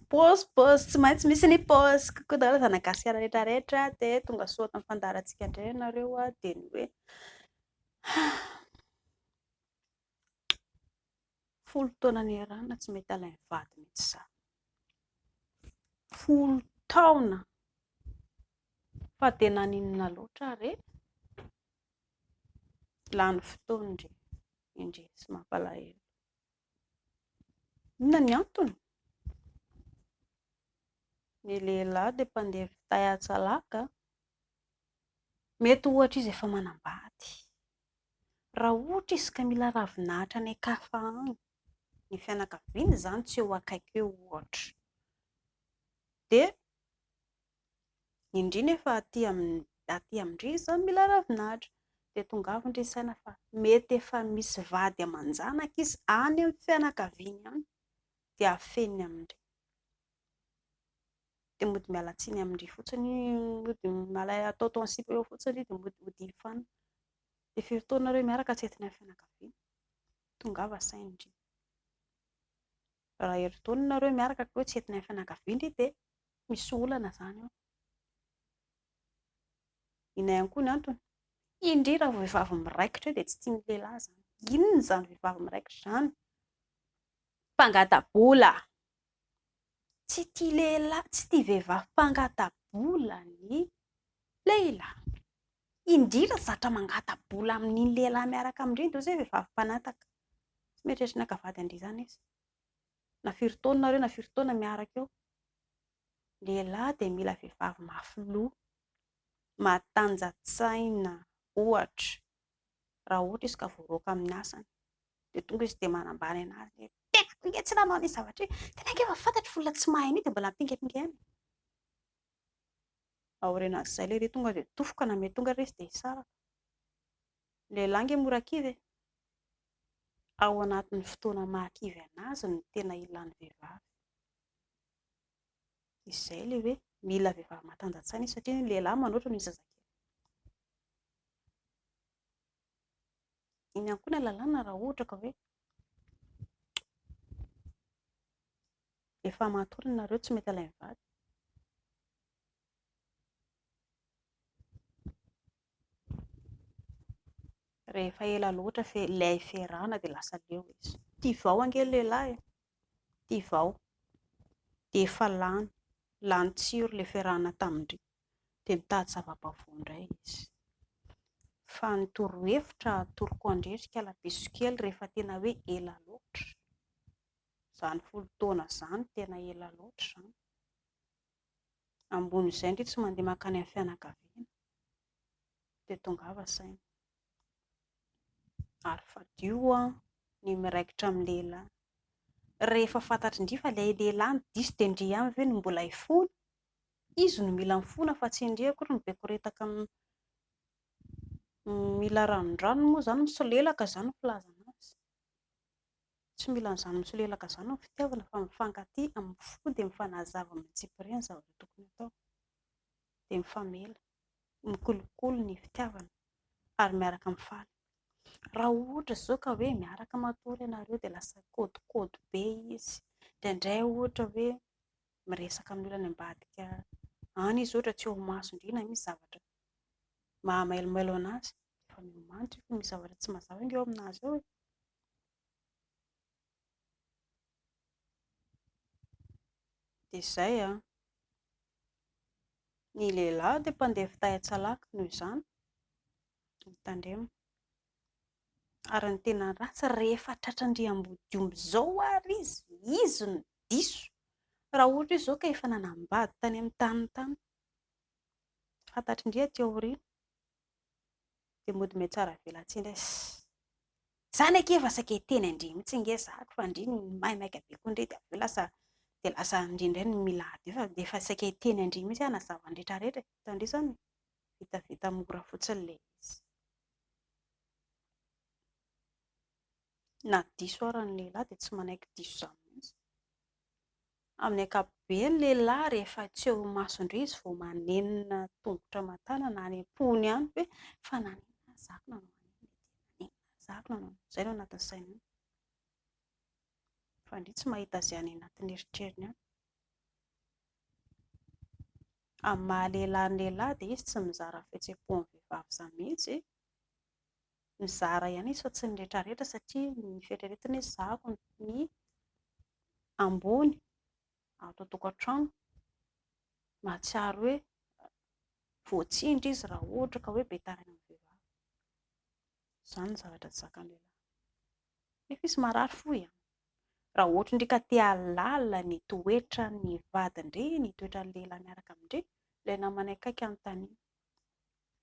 Pause pause, tsy maintsy misy ny pause. Coucou daholo zanak'i Gasikara rehetra rehetra, dia tonga soa ato amin'ny fandaharantsika indray ianareo dia ny hoe 10 taona niarahana tsy mety alain'ny vady mihitsy za. 10 taona! Fa dia naninona loatra re? Lany fotoana ndry, indrisy mampalahelo. Inona ny antony? Ny lehilahy dia mpandeha fitay an-tsalaka. Mety ohatra izy efa manambady. Raha ohatra izy ka mila ravinahitra any an-kafa any, ny fianakaviany izany tsy eo akaiky eo ohatra, dia indry nefa aty amin'ny aty amin-dry izy izany mila ravinahitra, dia tongava ndry saina fa mety efa misy vady aman-janaka izy any amin'ny fianakaviany any, dia afeniny amin-dry. Dia mody miala tsiny amin-dry fotsiny, mody malay ataotao ny sipa eo fotsiny dia mody mody fanina. Dia firy taona nareo miaraka tsy entina amin'ny fianakaviana? Tongava saina ndry. Raha herintaona nareo miaraka ka hoe tsy entina amin'ny fianakaviana ndry dia misy olana izany ao. Inona ihany koa ny antony? Indry raha vao vehivavy miraikitra eo dia tsy tian'ny lehilahy izany. Inona izany vehivavy miraikitra izany? Mpangata-bola! Tsy tia lehilahy, tsy tia vehivavy mpangata-bola ny lehilahy. Indrindra zatra mangata-bola amin'iny lehilahy miaraka amin'ireny dia ohatran'ny hoe vehivavy mpanataka. Tsy mieritreritra ny haka vady an-dry izany izy. Na firy taona nareo na firy taona miaraka eo. Lehilahy dia mila vehivavy mafy loha, matanja-tsaina, ohatra, raha ohatra izy ka voaroaka amin'ny asany. Dia tonga izy dia manambany anazy hoe tenako ange tsy nanao an'io zavatra io, tena ange efa fantatro fa olona tsy mahay an'io dia mbola mipingapinga ihany. Aorianan'izay lery tonga dia tofoka na mety tonga ary izy dia hisaraka. Ny lehilahy ange mora kivy e. Ao anatin'ny fotoana mahakivy anazy no tena ilany vehivavy. Izay ilay hoe mila vehivavy matanja-tsaina izy satria ny lehilahy manoatra noho ny zazakely. Iny ihany koa ny alalàna raha ohatra ka hoe efa matory nareo tsy mety alain'ny vady. Rehefa ela loatra fe ilay fiarahana dia lasa leo izy. Tia vao ange ny lehilahy e. Tia vao. Dia efa lany, lany tsiro ilay fiarahana tamin-dry. Dia mitady zava-baovao indray izy. Fa ny torohevitra atoroko an-dry ry kalapiso kely rehefa tena hoe ela loatra, izany 10 taona izany tena ela loatra izany. Ambonin'izay ndry tsy mandeha mankany amin'ny fianakaviana dia tongava saina. Ary fadio ny miraikitra amin'ny lehilahy. Rehefa fantatry ndry fa ilay lehilahy no diso dia ndry ihany ve no mbola hifona? Izy no mila mifona fa tsy ndry akory no be koretaka mila ranondranony moa izany, misolelaka izany ny filazana azy. Tsy mila an'izany misolelaka izany ny fitiavana fa mifankatia amin'ny fo dia mifanazava amin'ny antsipiriany ny zavatra tokony hatao. Dia mifamela, mikolokolo ny fitiavana ary miaraka mifaly. Raha ohatra izao ka hoe miaraka matory ianareo dia lasa kôdikôdy be izy, indraindray ohatra hoe miresaka amin'ny olona any ambadika any izy ohatra tsy eo imasondry na misy zavatra mahamailomailo an'azy, efa miomana fa misy zavatra tsy mazava ange eo amin'azy eo e. Dia izay an. Ny lehilahy dia mpandeha fitay an-tsalaka noho izany. Mitandrema. Ary ny tena ratsy rehefa tratran-dry ambodiomby izao ary izy, izy no diso. Raha ohatra izy izao ka efa nanambady tany amin'ny taniny tany, fantatry-ndry aty aoriana. Dia mody mihatsara velatsihy indray. Izany akia efa saika hiteny an-dry mihitsy ange za fa ndry maimaika be koa ndry dia avy eo lasa dia lasa ndry indray no mila ady eo fa dia efa saika hiteny an-dry mihitsy aho hanazava ny rehetra rehetra e. Hitan-dry izany e? Vitavita mora fotsiny ilay izy. Na diso ara ny lehilahy dia tsy manaiky diso izany mihitsy. Amin'ny ankapobeny ny lehilahy rehefa tsy eo imasondry izy vao manenina tongotra aman-tanana any am-pony any hoe fa naninona aho zako nanao an'iny e, naninona aho zako nanao an'iny, izay no anatin'ny sainy any. Fa ndry tsy mahita izay any anatin'ny eritreriny any. Amin'ny maha lehilahy ny lehilahy dia izy tsy mizara fihetseham-po amin'ny vehivavy izany mihitsy. Mizara ihany izy fa tsy ny rehetrarehetra satria ny fieritreretana hoe zahako ny ambony ato an-tokantrano. Mahatsiaro hoe voatsindry izy raha ohatra ka hoe be taraina amin'ny vehivavy. Izany ny zavatra tsy zakan'ny lehilahy. Nefa izy marary fo ihany. Raha ohatra ndry ka te hahalala ny toetran'ny vadin-dry, ny toetran'ny lehilahy miaraka amin-dry, ilay namany akaiky anontaniana.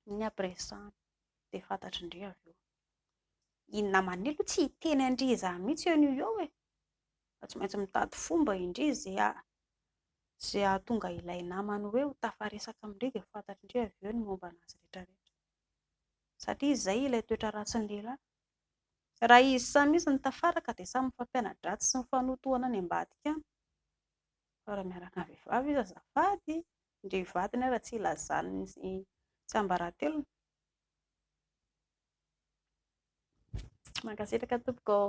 Iny ampiresahana dia fantatry-ndry avy eo. Iny namany iny aloha tsy hiteny an-dry izany mihitsy eo no eo e. Fa tsy maintsy mitady fomba indry izay izay hahatonga ilay namany hoe ho tafaresaka amin-dry dia fantatry-ndry avy eo ny momba an'azy rehetrarehetra. Satria izay ilay toetra ratsin'ny lehilahy. Raha izy samy izy no tafaraka dia samy mifampiana-dratsy sy mifanotohana any ambadika any. Fa raha miaraka amin'ny vehivavy izy azafady, ndry vadiny ara tsy ilazany ny tsiambaratelony. Mankasitraka tompoko ô.